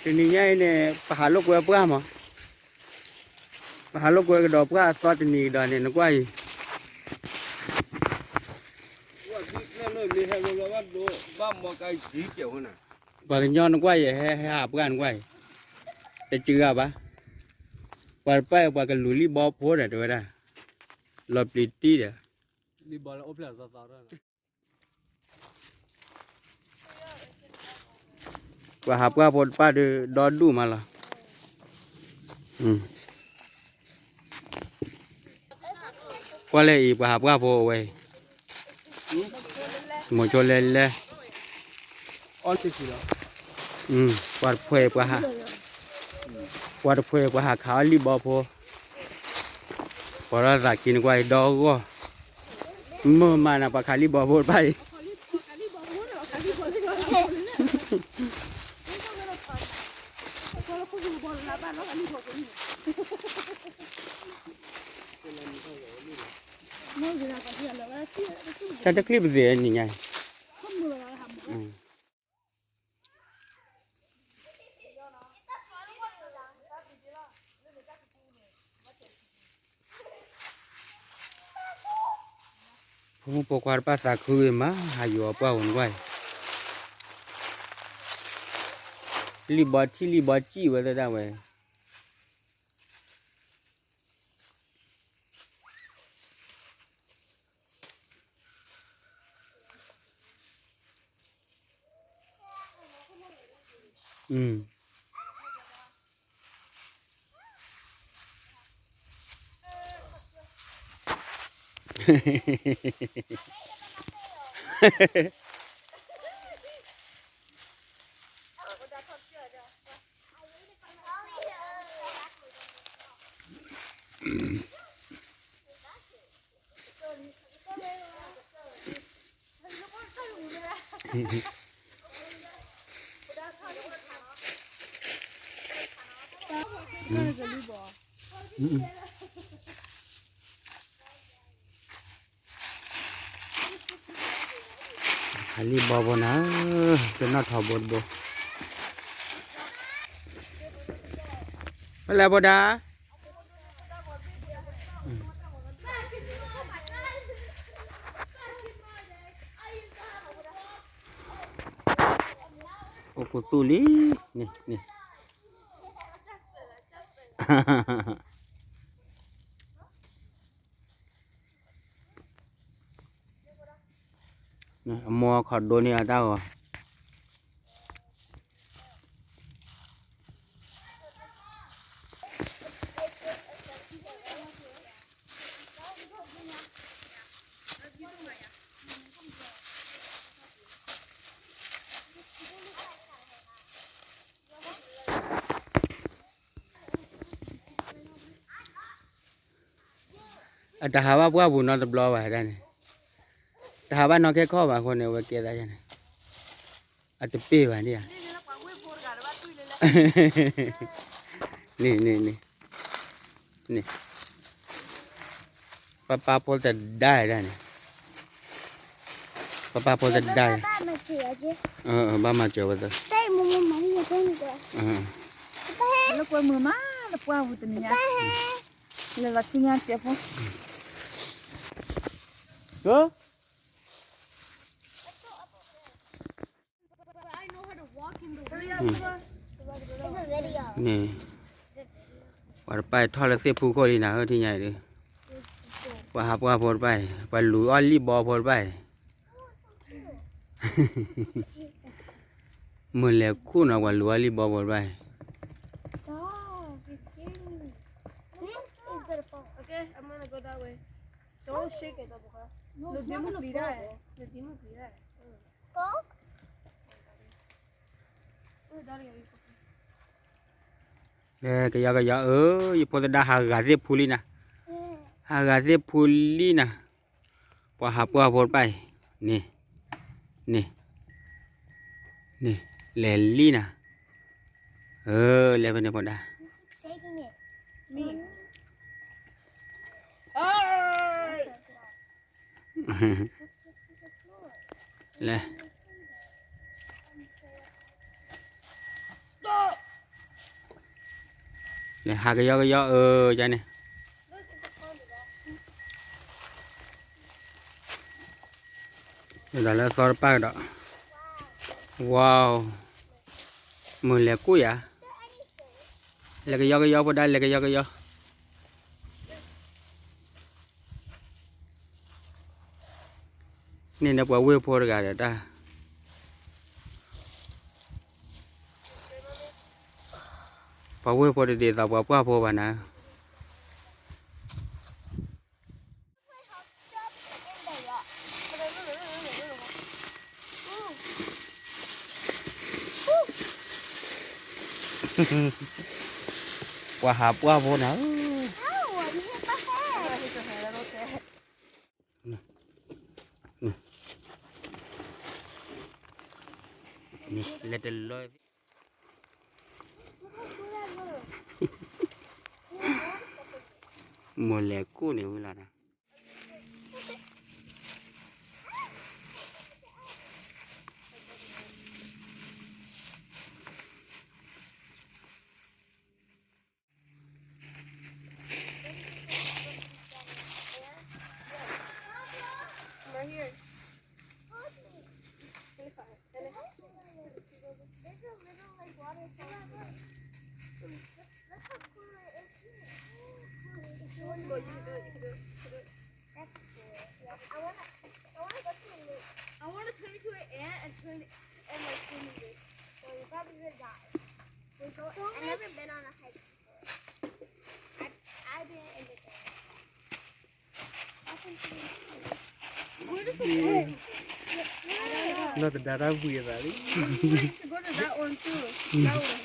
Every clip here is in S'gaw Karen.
တနံၤညါအံၤန့ၣ် ပဟးလိာ်ကွဲပှၢ်မး, ပဟးလိာ်ကွဲကဒီးပှၢ်အသီတနံၤကဒီးန့ၣ် နကွၢ်အံၤ ပှၤကညီနကွၢ်အံၤ ဟဲဟဲဟးပှၢ်နကွၢ်အံၤ, တစှၤဘၣ်, ပှၤတပၢ်အံၤ ပှၤကလူၤလံၣ်ဘီဖိဒီး တဲဝဲဒၣ်, လီၤပျံၤတံၢ်ဒီး ပှၤဟးပှၢ်ဖိတပၢ်ဒီး ဒီဒူၣ်မးလီၤ. ကွၢ်လၢအံၤ ပှၤဟးပှၢ်ဖိအဝဲအံၤ, မိၤဆိလဲလဲ, ပှၤတဖှဲးပှၤဟး, ပှၤတဖှဲးပှၤဟးခးအီၣ်လံၣ်ဘီဖိ, ပှၤလီၤသးခံနကွၢ်အံၤဒီဂီၢ်, မုာ်မးနၤ ပှၤခးလံၣ်ဘီဖိတဖၣ်အံၤ တၢ်တချံၣ်ပသ့ၣ်နံၤညါအံၤ, ဖိမုၣ်ဖိခွါတဖၣ်သးခုဂ့ၤမး ဟးယိၤအပှၢ်ဝဲနကွၢ်အံၤ, လံၣ်ဘီထံၣ်လံၣ်ဘီစံၣ်ဝဲသတးဝဲ ခးလံၣ်ဘီဖိနၤ, တနီၣ်ထီဘိတဘိ, ဖဲလဲၣ်ဘိဒၣ် အိၣ်ခိးသူၣ်လံ, န့ၣ်, အမိၢ်ခီဒိန့ၢ်အတၢ်ဂီၤ အတဟးဘၣ်ပှၢ်ပူၤနီတဘျီဘၣ်ဒၣ်န့ၣ်, တဟးဘၣ်နီၢ်ခဲခီၣ်ဘၣ်အဃိန့ၣ် အဝဲကဲသးယါန့ၣ်, အတပ့ၢ်ဘၣ်ဒၣ်ဧါ, န့ၣ်, န့ၣ်, န့ၣ်, ပၢ်ပၢ်ဖိတဒါဒၣ်န့ၣ်, ပၢ်ပၢ်ဖိတဒါ, ဘၣ်မၤစၢၤဝဲသ, လၢကွဲမုာ်မး လၢပှၢ်ပူၤတနံၤညါ, လဲၤလီၤဆူညါတဲဖိ န့ၣ်, ပှၤတပၢ်အံၤထီၣ်လၢသ့ၣ်ဖူခိၣ်လံနၤဧၢ ထံၣ်ညါအံၤဒီး, ပှၤဟးပှၢ်ဖိတပၢ်အံၤ ပှၤလူၤအီၣ်လံၣ်ဘီဖိတပၢ်အံၤ, မုၢ်လဲၤခူၣ်နီၤ ပှၤလူၤအီၣ်လံၣ်ဘီဖိတပၢ်အံၤ ကယီကယီဧၢ, ယဖိသဒါဟးဂၤသ့ၣ်ဖူလံနၤ, ဟးဂၤသ့ၣ်ဖူလံနၤ, ပှၤဟးပှၢ်ဖိတပၢ်အံၤ, န့ၣ်, န့ၣ်, န့ၣ်, လဲၤလံနၤ, အၢ လဲၤဖဲန့ၣ်ဖိဒါ လဲၤ, ဟးကယီကယီအၢယါန့ၣ်, ဒီးလၢအသီတပၢ်ကဒီး, ဝါ, မုၢ်လဲၤကူၣ်ယၤ, လဲၤကယီကယီဖိဒါလဲၤကယီကယီ. န့ၣ်ဒီးပှၤဝ့ၢ်ဖိတဂၤဒီးတၢ်, ပှၤဝ့ၢ်ဖိတဒ်သိးပှၤပှၢ်ဖိဘၣ်နၤ. ပှၤဟးပှၢ်ဖိနၤ, လဲၤတလၢ, မိၢ်လဲၤကူၣ်န့ၣ်ဝံၤလီၤဒီး That's cool. Yeah, I wanna, I wanna go to the lake. I wanna turn into an ant and turn and like swim in this. So you probably would die. We go. I've never been on a hike before. I I've been in the desert. Where does it end? နီၢ်တဒါတၢ်ဘှံးအသးလံ. We should go to that one too. That one.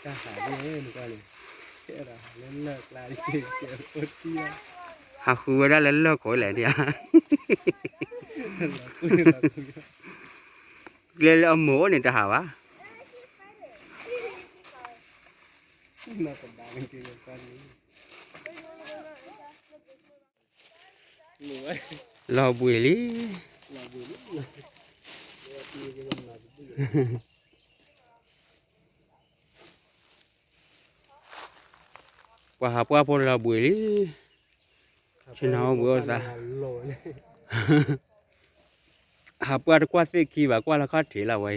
တၢ်ဟးန့ၣ်နကွၢ်န့ၣ်, ဟးဃုဝဲဒၣ်လၢလၢၢ်ခိၣ်လဲၣ်ဒ်ဧါ, ကျဲလၢအမိၢ်အိၣ်န့ၣ်တဟးဘၣ်. လီၤဘှံးလံ. ပှၤဟးပှၢ်ဖိလီၤဘှံးလံ. ဆ့ၣ်နီၤအိၣ်ဘှံးအိၣ်သါ, ဟးပှၢ်တကွၢ်သ့ၣ်ခံဘၣ် ကွၢ်လၢခီၣ်ထံးလီၤဝဲအံၤ.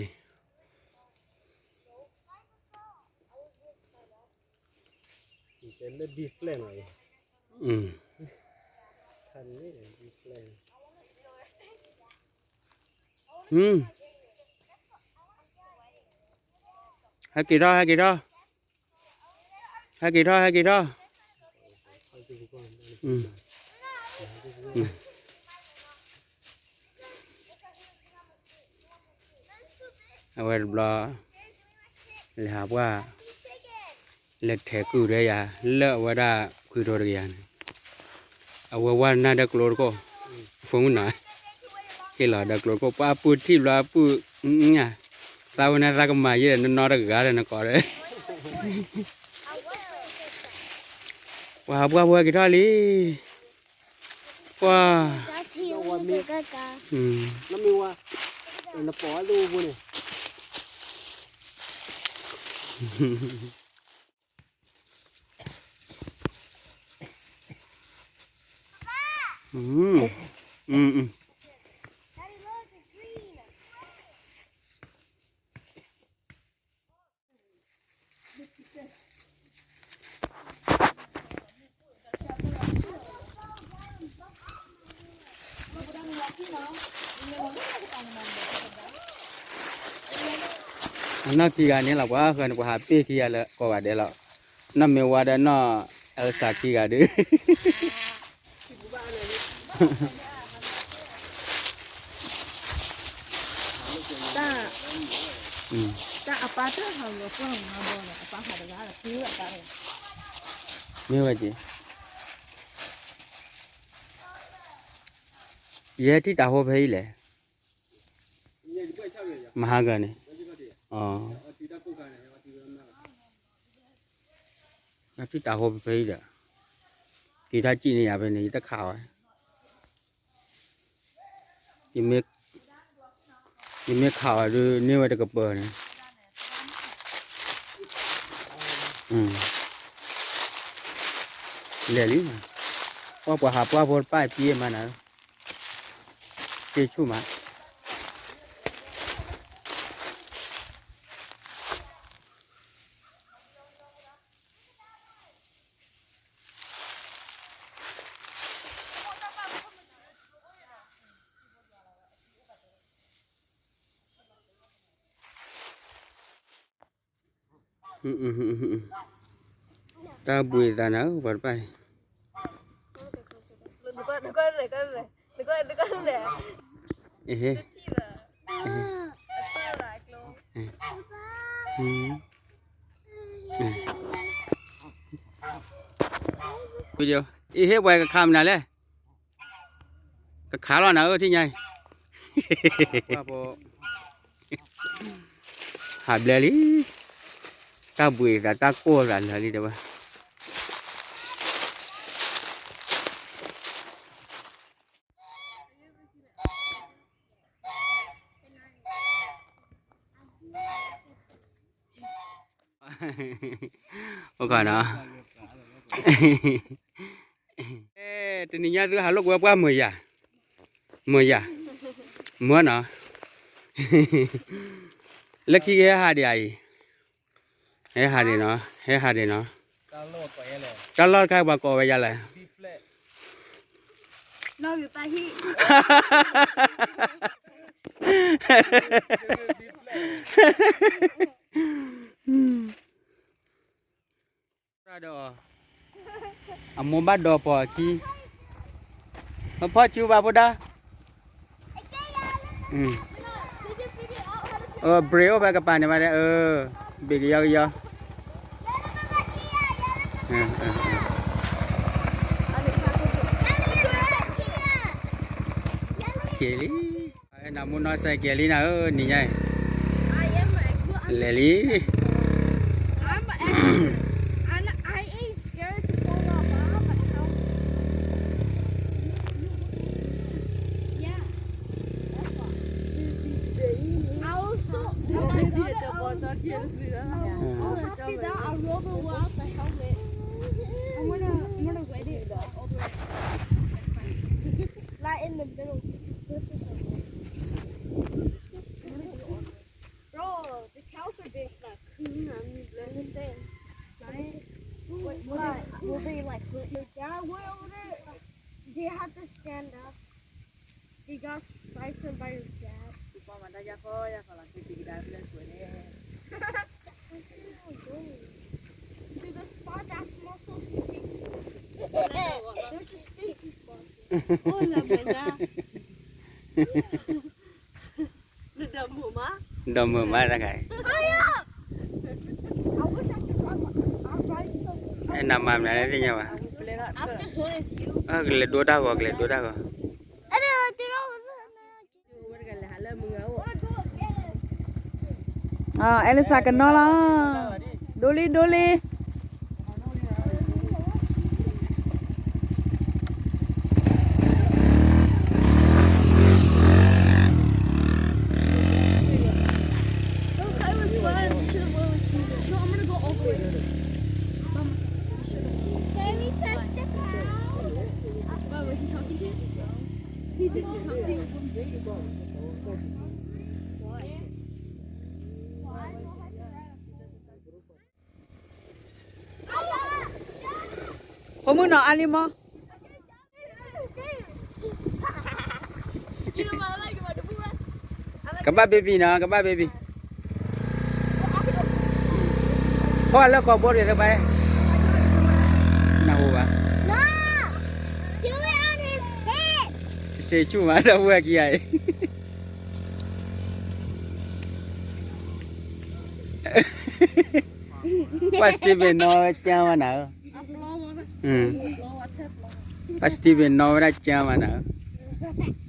ဟဲက့ၤထီၣ် ဟဲက့ၤထီၣ်, ဟဲက့ၤထီၣ် ဟဲက့ၤထီၣ်. အဝဲတဘျီ လဲၤဟးပှၢ် လဲၤထဲးကုၢ်ဒီးယၤ လၢအဝဲဒၣ်ဖုထိတကယၤန့ၣ်, အဝဲဝါနၢ်ဒီးကျိတခိၣ်, ဖိမုၣ်နီၤ, ဟ့ၣ်လီၤဒီးကျိတခိၣ် ပှၤအပုၢ်ထံၣ်ဘျီအပုၢ်, သးဝဲန့ၣ်သးကမၤယဲၢ်ဒီးနနီတဂၤဒီးနကိးဒီး, ပှၤဟးပှၢ်ဖိဟဲက့ၤထီၣ်လံ, ပှၤ နီၢ်ခံဂၤန့ၣ်လီၤ ပှၤဃၢၤန့ၣ် ပှၤဟးပ့ၢ်ခံဂၤလၢကိးဂၤဒဲးလီၤ, နီၢ်မ့ၢ်ဝါဒီးနီၢ်အၢစၢ်ခံဂၤဒုး တၢ်အပၢ်တဟးလီၤပှၢ်မၤဘီန့ၣ် အပၢ်ဟးတဂၤလီၤ မ့ၢ်ဝဲ, မ့ၢ်ဝဲက့ၤ, ယဲထံၣ်တၢ်ဟိဖဲအံၤလဲၣ်, မဟါဂၤန့ၣ်, ယထံၣ်တၢ်ဟိဖဲအံၤဒီး, က့ၤထီၣ်စံၣ်န့ၢ်ယၤဖဲန့ၣ် ယတခးဝဲ. ယမ့ၢ်, ယမ့ၢ်ခးအီၤဒုး န့ၢ်ဝဲတကပၤန့ၣ်, လဲၤလံ, ပှၤဟးပှၢ်ဖိတပၢ်ပံမးနၤ, စ့ဆူၣ်မး. တၢ်ဘှံးသးနၤဧၢ ပှၤတပၢ်အံၤ, အဟ့, အဟ့ ပှၤကခးမနုၤလဲၣ်. ကခးလီၤနၤဧၢ ထံၣ်ညါအံၤ, ဟးဘျဲလံ, တၢ်ဘှံးသးတၢ်ကိၢ်သးလၢာ်လံတဲဝဲ. အိၣ်ခီနီၤ, တနံၤညါသုဟးလိာ်ကွဲပှၢ်မုာ်ယၤ, မုာ်ယၤ, မုာ်နီၤ, လၢခံကဟဲဟးဒံးအံၤ, ဟဲဟးဒံးနီၤ, ဟဲဟးဒံးနီၤ, တၢ်လီၢ်တခါပှၤကိးဝဲယၤလဲၣ်. ဒီး အမိၢ်ဘၣ်ဒီးပိာ်အခံ, ဖီၣ်စုဘၣ်ဖိဒါ, ဘြ့းအိၣ်ဖဲကပၤန့ၣ်ဘၣ်ဒီး, ဘ့ၣ်ကယီကယီ, က့ၤလံ. နမူနီၢ်စဲးကဲၤလံနၤဧၢ နံၤညါအံၤ, လဲၤလံ. Like in the middle, because this is a bro, the cows are being like, I'm just saying, right? Wait, what? Will they like hurt you? That way over there, they have to stand up. They got frightened by your dad. See the spot that smells so stinky. There's a stinky spot. ဒီးမုာ်မးတခါ, နမၤမနုၤလဲၣ်သ့ၣ်ညါဘၣ်, ကလဲၤဒိတၢ်ဂီၤ ကလဲၤဒိတၢ်ဂီၤ. အဲလစၢ်ကနီလီၤ, ဒိလံဒိလံ.ဖိမုၣ်နီၤအါလံမီၢ်, ကဘၣ် baby နီၤ ကဘၣ် baby, ဖီၣ်လၢကိာ်ဘိတဂ့ၤသပှၢ်, နၢ်ဟူဘၣ်, စ့ဆူၣ်မး ဒီပုၢ်ဝဲၢ်ခံဂၤအံၤ ပှၤ Steven နီၢ်ဝဲကၢမးနၤဧၢ, ပှၤ Steven နီၢ်ဝဲဒၣ်ကၢမးနၤဧၢ.